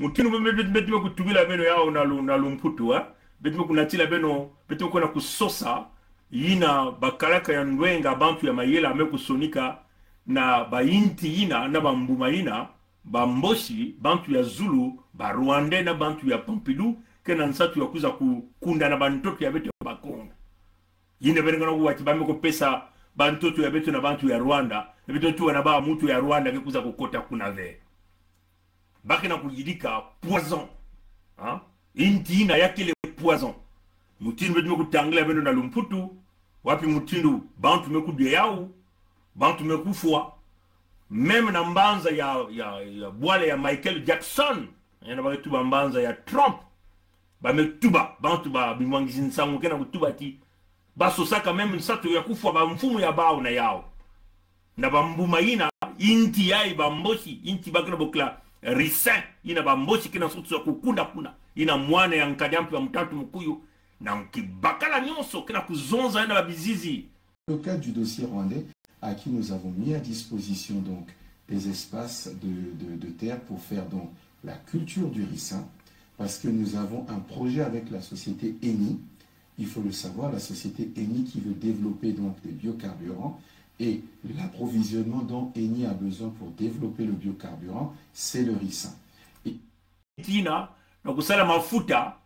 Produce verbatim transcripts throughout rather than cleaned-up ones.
Mutindu beto, beto, beto me kutubila beno yawu na lu-, na lumputu, eh? Beto me kunatila beno, beto me kwenda kusosa yina bakalaka ya ndwenga, bantu ya mayela me kusonika na bainti yina, na bambuma yina, Bamboshi, bantu ya zulu, ba Rwandais na bantu ya Pompidou, ke na nsatu ya kwiza kukunda na bantoto ya beto ya Bakongo. Yina beno ke na kuwa ti ba me kupesa bantoto ya beto na bantu ya Rwanda, na beto tuwa na ba muntu ya Rwanda ke kwiza kukota kuna ve. Ba ke na kuyidika poison. Hein? Inti yina ya kele poison. Mutindu beto me kutangila beno na lumputu, wapi mutindu bantu me kudia yawu, bantu me kufwa, même na mbanza ya, ya, ya bwala ya Michael Jackson, yina ba ke tuba mbanza ya Trump, ba me tuba, bantu ba bimwangisi nsangu ke na kutuba ti, ba sosaka même nsatu ya kufwa bamfumu ya bawu na yawu. Na bambuma yina, inti yayi Bamboshi, inti ba ke na bokila ricin, yina Bamboshi ke na nsatu ya kukunda kuna, yina mwana ya nkadi a mpemba, mutantu, mukuyu, na kibakala nyonso ke na kuzonza yina babizizi. Le cas du dossier rwandais, à qui nous avons mis à disposition donc des espaces de, de, de terre pour faire donc la culture du ricin, parce que nous avons un projet avec la société Eni. Il faut le savoir, la société Eni qui veut développer donc des biocarburants et l'approvisionnement dont Eni a besoin pour développer le biocarburant, c'est le ricin. Et Tina, na kusala mafuta,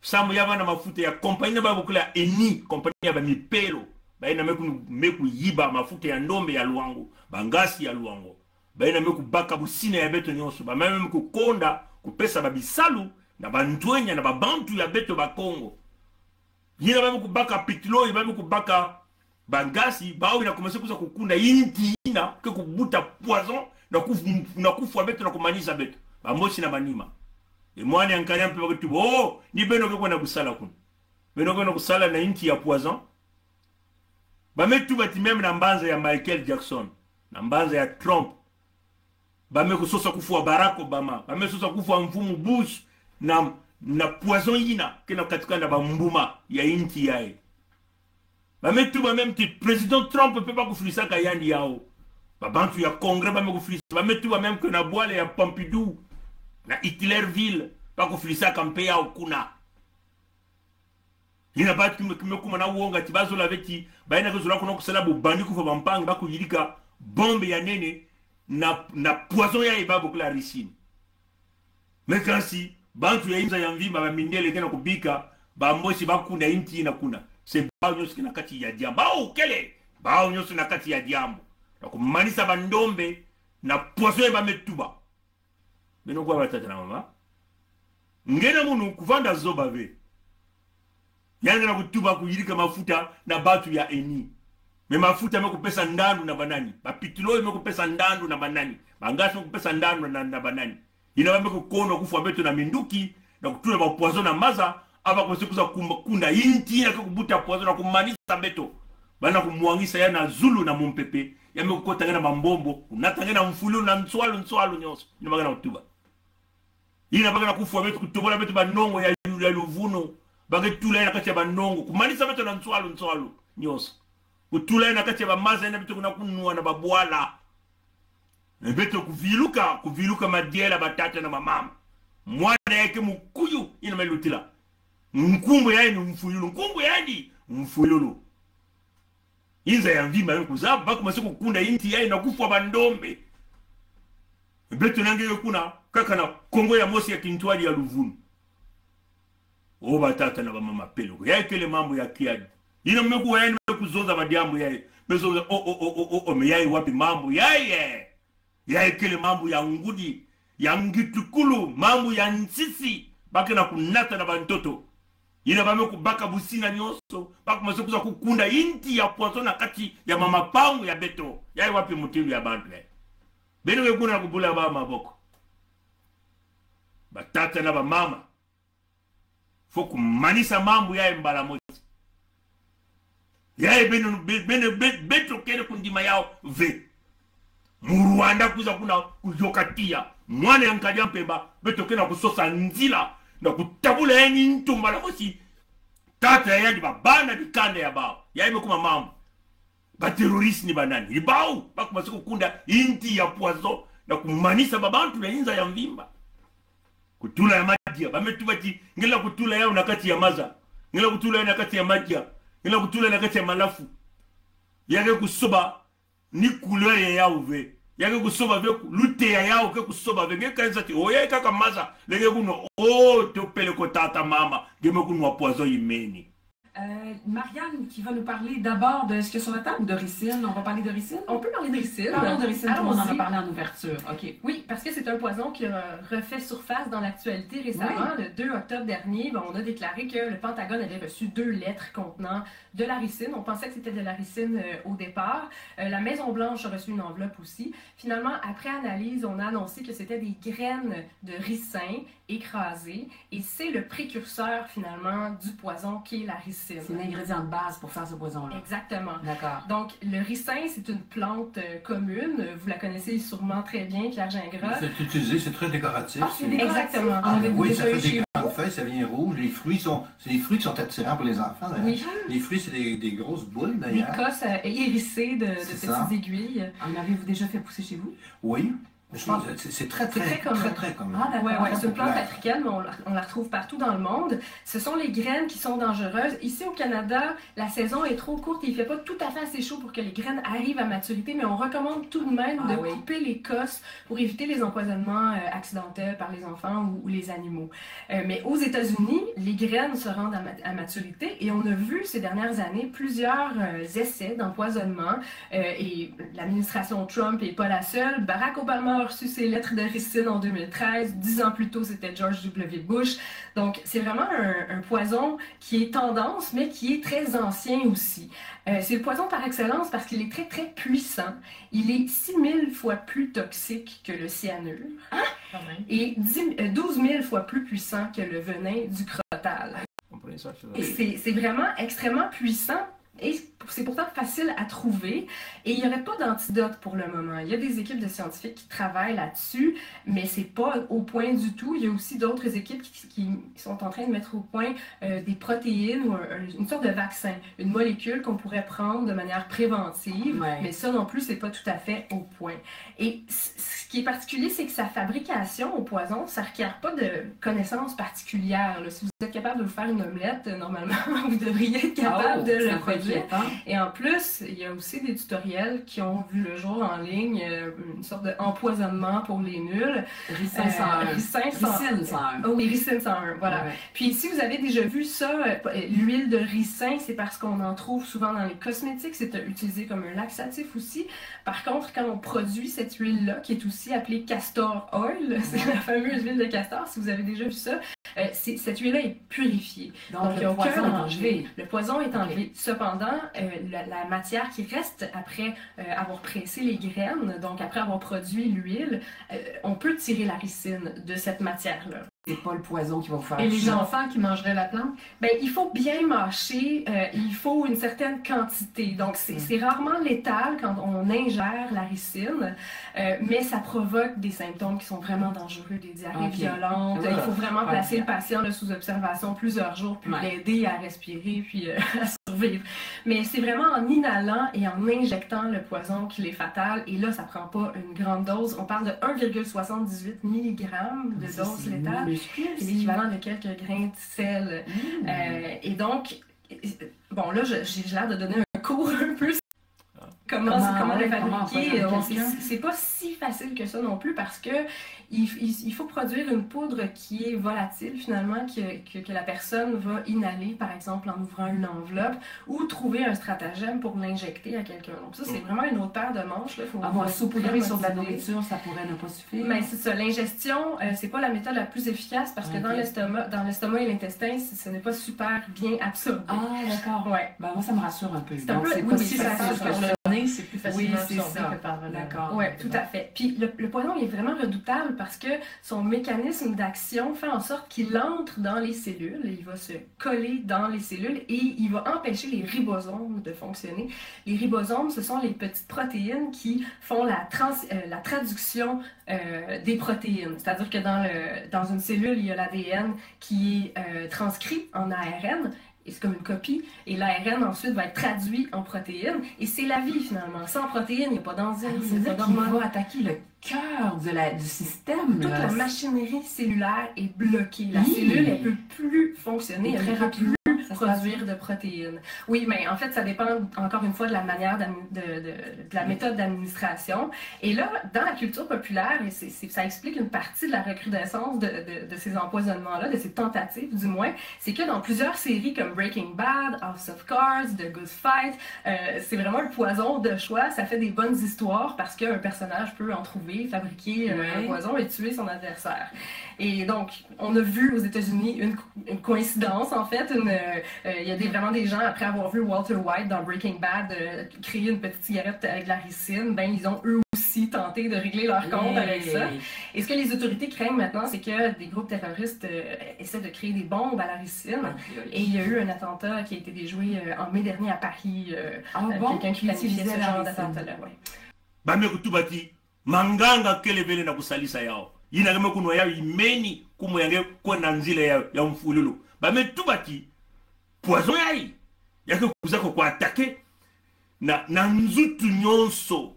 samu ya vanda mafuta ya compagnie ba bokila Eni, compagnie ya bamipelo. Bayina me ku-, me kuyiba mafuta ya ndombe ya Luango, bangasi ya Luango. Bayina me kubaka busina ya beto nyonso. Ba me, me kukonda kupesa babisalu na bantwenya na babantu ya beto Bakongo. Yina ba me kubaka pétrole, ba me kubaka bangasi, bawu yina commencer kwiza kukunda inti yina ke kubuta poison na kuf-, na kufwa beto, na kumanisa beto. Bamboshi na manima. E mwana ya nkadi a mpemba ke tuba: oh, ni beno ke kwenda kusala kuna? Beno ke kwenda kusala na inti ya poison? Ba me tuba ti même na mbanza ya Michael Jackson, na mbanza ya Trump, ba me kusosa kufwa Barack Obama, ba me sosa kufwa mfumu Bush na, na poison yina ke na katuka na bambuma ya inti yayi. Ba me tuba même ti président Trump mpe ba kufwilisaka yandi yawu. Babantu ya Congrès ba me kufwilisa. Ba me tuba même que na bwala ya Pompidou, na Hitlerville, ba kufwilisaka mpe yawu kuna. Yina bantu ki me, ki me kuma na wonga ti ba zola ve ti bayina ke zola kuna kusala bubandi, kufwa bampangi, ba kuyidika bombe ya nene na, na poison yayi ba bokila ricin. Mais kansi, bantu ya inza ya mvimba, bamindele ke na kubika, Bamboshi ba kunda inti yina kuna. C'est bawu nyonso ke na kati ya diambu. Bawu kele, bawu nyonso na kati ya diambu. Na kumanisa bandombe na poison yayi ba me tuba. Beno kuwa, batata na mama. Nge na munu kuvanda zoba ve. Yandi ke na kutuba kuyidika mafuta na bantu ya Eni. Mais mafuta me kupesa ndandu na banani? Bapétrole me kupesa ndandu na banani? Bangasi me kupesa ndandu na, na banani? Yina ba me kukonda kufwa beto na minduki, na kutula ba poison na maza, awa ba commencer kwiza kumba-, kunda inti yina ke kubuta poison na kumanisa beto. Ba na kumwangisa yawu na zulu na mupepe, ya me kukota nge na mambombo, kunata nge na mfwilu na nswalu, nswalu nyonso. Yina ba ke na kutuba. Yina ba ke na kufwa beto, kutobola beto banongo ya, ya luvunu. Ba ke tula yawu na kati ya banongo, kumanisa beto na nswalu, nswalu nyonso. Kutula yawu na kati ya bamaza yina beto ke na kunwa na babwala. Mais beto kuviluka, kuviluka madiela, batata na bamama. Mwana yayi ke mukuyu, yina me lutila. Nkumbu yayi ni mfwilulu. Nkumbu yayi ni mfwilulu. Inza ya mvimba me kuzaba, ba commencer kukunda inti yayi na kufwa bandombe. Beto na nge kuna, kaka na Kongo ya mosi ya kintwadi ya luvunu. Oh, batata na bamama, peleko. Yayi kele mambu ya kiadi. Yina me kuwa, yandi me kuzonza badiambu yayi. Me zonza, oh, oh, oh, oh, oh, oh, mais yayi wapi mambu yayi, eh? Yayi kele mambu ya ngudi, ya ngitukulu, mambu ya nsisi, ba ke na kunata na bantoto. Yina ba me kubaka busina nyonso, ba commencer kwiza kukunda inti ya poison na kati ya mamapangu ya beto. Yayi wapi mutindu ya bantu yayi? Beno ke kuna na kubula ba maboko. Batata na bamama, faut kumanisa mambu yayi mbala mosi. Yayi beno, be-, beno, be-, beto kele kundima yawu ve. Mu Rwanda kwiza kuna kuyoka tiya mwana ya nkadi a mpemba, beto ke na kusosa nzila na kutabula yandi ntu mbala mosi. Tata ya yandi, babana dikanda ya bawu. Yayi me kuma mambu. Ba terroristes ni banani? Ni bawu ba commencer kukunda inti ya poison na kumanisa babantu na inza ya mvimba. Kutula ya madia. Ba me tuba ti, nge lenda kutula yawu na kati ya maza. Nge lenda kutula yawu na kati ya madia. Nge lenda kutula na kati ya malafu. Ya ke kusoba ni couleur ya yawu ve. Ya ke kusoba ve ku-, lute ya yawu ke kusoba ve. Nge kanisa ti, oh, ya kaka maza. Lenda kunwa, oh, to pele ko tata mama. Nge me kunwa poison imeni. Euh, Marianne qui va nous parler d'abord de ce qu'il y a sur la table, de ricine. On va parler de ricine. On peut parler de ricine. Parlons de ricine, comme on en a parlé en ouverture. OK. Oui, parce que c'est un poison qui, euh, refait surface dans l'actualité récemment. Oui. Le deux octobre dernier, ben, on a déclaré que le Pentagone avait reçu deux lettres contenant de la ricine. On pensait que c'était de la ricine, euh, au départ. Euh, la Maison-Blanche a reçu une enveloppe aussi. Finalement, après analyse, on a annoncé que c'était des graines de ricin écrasées. Et c'est le précurseur, finalement, du poison qui est la ricine. C'est l'ingrédient de base pour faire ce poison-là. Exactement. D'accord. Donc, le ricin, c'est une plante, euh, commune. Vous la connaissez sûrement très bien, Pierre Gingras. C'est utilisé, c'est très décoratif. Ah, c'est décoratif. Exactement. Ah, oui, ça fait des grandes feuilles, ça vient rouge. Les fruits sont, c'est des fruits qui sont attirants pour les enfants, d'ailleurs. Oui. Les fruits, c'est des, des grosses boules, d'ailleurs. Des cosses, euh, hérissées de, de petites aiguilles. C'est ça. En avez-vous déjà fait pousser chez vous ? Oui. Je pense que c'est, c'est très, très, très, très commun. Ah, d'accord. Ouais, ouais, c'est une plante africaine, mais on la, on la retrouve partout dans le monde. Ce sont les graines qui sont dangereuses. Ici, au Canada, la saison est trop courte et il fait pas tout à fait assez chaud pour que les graines arrivent à maturité, mais on recommande tout de même de couper les cosses pour éviter les empoisonnements, euh, accidentels par les enfants ou, ou les animaux. Euh, mais aux États-Unis, les graines se rendent à ma-, à maturité et on a vu ces dernières années plusieurs, euh, essais d'empoisonnement, euh, et l'administration Trump est pas la seule. Barack Obama a reçu ses lettres de ricine en deux mille treize. Dix ans plus tôt, c'était George W. Bush. Donc, c'est vraiment un, un poison qui est tendance, mais qui est très ancien aussi. Euh, c'est le poison par excellence parce qu'il est très, très puissant. Il est six mille fois plus toxique que le cyanure. Quand même. Et dix, euh, douze mille fois plus puissant que le venin du crotale. Comprenez ça, je... C'est, c'est vraiment extrêmement puissant et c'est pourtant facile à trouver. Et il n'y aurait pas d'antidote pour le moment. Il y a des équipes de scientifiques qui travaillent là-dessus, mais c'est pas au point du tout. Il y a aussi d'autres équipes qui, qui sont en train de mettre au point, euh, des protéines ou un, un, une sorte de vaccin, une molécule qu'on pourrait prendre de manière préventive, mais ça non plus, c'est pas tout à fait au point. Et c-, ce qui est particulier, c'est que sa fabrication au poison, ça requiert pas de connaissances particulières, là. Si vous êtes capable de vous faire une omelette, euh, normalement, vous devriez être capable de le produire. Ah, oh, c'est un peu inquiétant. Et en plus, il y a aussi des tutoriels qui ont vu le jour en ligne, euh, une sorte d'empoisonnement pour les nuls. Ricin cent un. Euh, ricin cent un. Ricine cent un. Oh oui, ricine cent un, voilà. Ouais. Puis si vous avez déjà vu ça, euh, l'huile de ricin, c'est parce qu'on en trouve souvent dans les cosmétiques. C'est, euh, utilisé comme un laxatif aussi. Par contre, quand on produit cette huile-là, qui est aussi appelée castor oil, c'est la fameuse huile de castor, si vous avez déjà vu ça, euh, c'est, cette huile-là est purifiée. Donc, il y a aucun danger. Donc, le poison est enlevé. Le poison est enlevé. OK. Cependant, euh, la, la matière qui reste après, euh, avoir pressé les graines, donc après avoir produit l'huile, euh, on peut tirer la ricine de cette matière-là. C'est pas le poison qui va vous faire chier. Et les enfants qui mangeraient la plante ? Ben, il faut bien mâcher, euh, il faut une certaine quantité. Donc, c'est, c'est rarement létal quand on ingère la ricine, euh, mais ça provoque des symptômes qui sont vraiment dangereux, des diarrhées violentes. OK. Ah. Il faut vraiment placer le patient, là, sous observation plusieurs jours, puis l'aider à respirer, puis, euh, à survivre. Mais c'est vraiment en inhalant et en injectant le poison qu'il est fatal. Et là, ça prend pas une grande dose. On parle de un virgule soixante-dix-huit milligrammes de dose létale. Ah, ça, c'est minuscule, ça. C'est l'équivalent de quelques grains de sel. Mm. Euh, et donc, bon, là, je, j'ai l'air de donner un cours un peu sur comment, comment le fabriquer. Comment, ouais, comment empoisonner quelqu'un. Bon, c'est, c'est pas si facile que ça non plus parce que il, il, il faut produire une poudre qui est volatile, finalement, que, que, que la personne va inhaler, par exemple, en ouvrant une enveloppe, ou trouver un stratagème pour l'injecter à quelqu'un. Donc ça, c'est vraiment une autre paire de manches, là. Faut, faut être très motivé. Ah bon, saupoudrer sur de la nourriture, ça pourrait ne pas suffire ? Mais c'est ça, l'ingestion, euh, c'est pas la méthode la plus efficace parce que dans l'estomac, dans l'estomac et l'intestin, ce, ce n'est pas super bien absorbé. Ah, d'accord. Ouais. Ben, moi, ça me rassure un peu. Donc, c'est pas si facile que ça. C'est un peu, oui, oui, ça rassure. Sur le nez, c'est plus facilement absorbé que par le... Oui, c'est ça. D'accord. Ouais, tout à fait. Puis le, le poison, il est vraiment redoutable parce que son mécanisme d'action fait en sorte qu'il entre dans les cellules, il va se coller dans les cellules et il va empêcher les ribosomes de fonctionner. Les ribosomes, ce sont les petites protéines qui font la trans-, euh, la traduction, euh, des protéines. C'est-à-dire que dans le, dans une cellule, il y a l'A D N qui est, euh, transcrit en A R N. c'est comme une copie, et l'A R N ensuite va être traduit en protéines, et c'est la vie finalement. Sans protéines, il n'y a pas d'enzymes, Ah, il c'est n'y a ça pas qui va d'hormones. Attaquer le cœur de la, du système. Toute là. La machinerie cellulaire est bloquée. La Oui. Cellule, elle peut plus fonctionner, Et elle très ne peut rapidement, plus ça se passe produire de protéines. Oui, mais en fait, ça dépend encore une fois de la manière d'am- de, de, de la méthode d'administration. Et là, dans la culture populaire, et c'est, c'est- ça explique une partie de la recrudescence de, de, de ces empoisonnements-là, de ces tentatives du moins, c'est que dans plusieurs séries comme Breaking Bad, House of Cards, The Good Fight, euh, c'est vraiment le poison de choix. Ça fait des bonnes histoires parce qu'un personnage peut en trouver, fabriquer euh, un Ouais. poison et tuer son adversaire. Et donc, on a vu aux États-Unis une, une coïncidence, en fait. Une, euh, euh, il y a des, vraiment des gens, après avoir vu Walter White dans Breaking Bad, euh, créer une petite cigarette avec de la ricine, ben, ils ont eux aussi tenté de régler leur compte avec ça. Hey. Et ce que les autorités craignent maintenant, c'est que des groupes terroristes euh, essaient de créer des bombes à la ricine. Aïe, aïe. Et il y a eu un attentat qui a été déjoué euh, en mai dernier à Paris. Euh, Ah euh, bon? Quelqu'un qui Ils planifiait ce utilisaient la genre ricine. D'attentat-là, ouais. Ba me kutuba ti, manganga kele vele na kusalisa yau. Yina ke me kunwa yau, imeni, kumu ya nge kwenda nzila ya, ya mfululu. Ba me tuba ti, poison yai, ya ke kwiza ko ku attaquer na, na nzutu nyonso.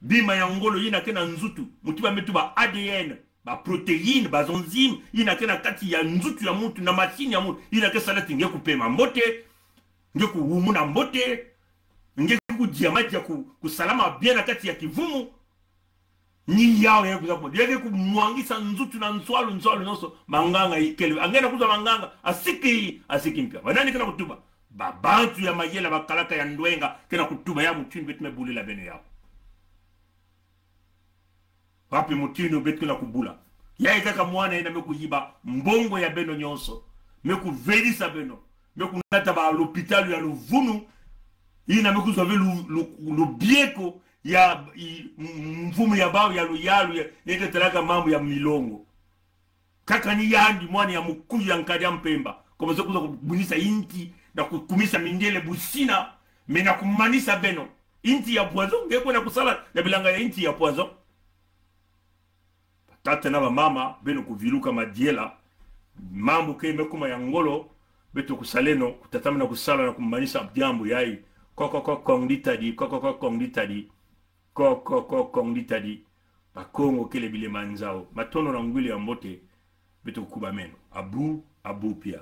Bima ya ngolo yina ke na nzutu. Mutu ba me tuba A D N, ba protéines, ba enzymes, yina ke na kati ya nzutu ya muntu, na machine ya muntu. Yina ke sala ti nge kupema mbote, nge kuwumuna mbote, nge kudia madia ku, kusalama bien na kati ya kivumu. Ni yau ya kwiza ku, ya ke kumwangisa nzutu na nswalu, nswalu nyonso, manganga ikele. A nge na kwiza manganga, asiki, asiki mpia. Ba nani ke na kutuba? Ba bantu ya mayela, ba kalaka ya ndwenga, ke na kutuba ya mutindu beto me bulila beno yau. Wapi mutindu beto ke na kubula? Yai kaka mwana yina me kuyiba mbongo ya beno nyonso, me kuvelisa beno, me kunata ba l'hôpital ya luvunu, yina me kuzwa ve lu, lu, lubieko ya i, m-, mfumu ya bau ya luyalu ya, ya ke talaka mambu ya milongo. Kaka ni yandi mwana ya mukuyu ya nkadi ya mpemba, comme ça kwiza kubunisa inti na kukumisa mindele busina, mais na kumanisa beno. Inti ya poison, nge kwenda kusala na bilanga ya inti ya poison. Tata na ba mama, beno kuviluka madiela, mambu ke me kuma ya ngolo, beto kusaleno, kutatamana kusala na kumanisa diambu yai. Ko, ko, ko, Kongo ditadi, ko, ko, ko, Kongo ditadi. Ko, ko, ko, Kongo ditadi. Bakongo kele bilema nzau. Matondo na ngwilu ya mbote. Beto kuba meno. Abu, abu pia.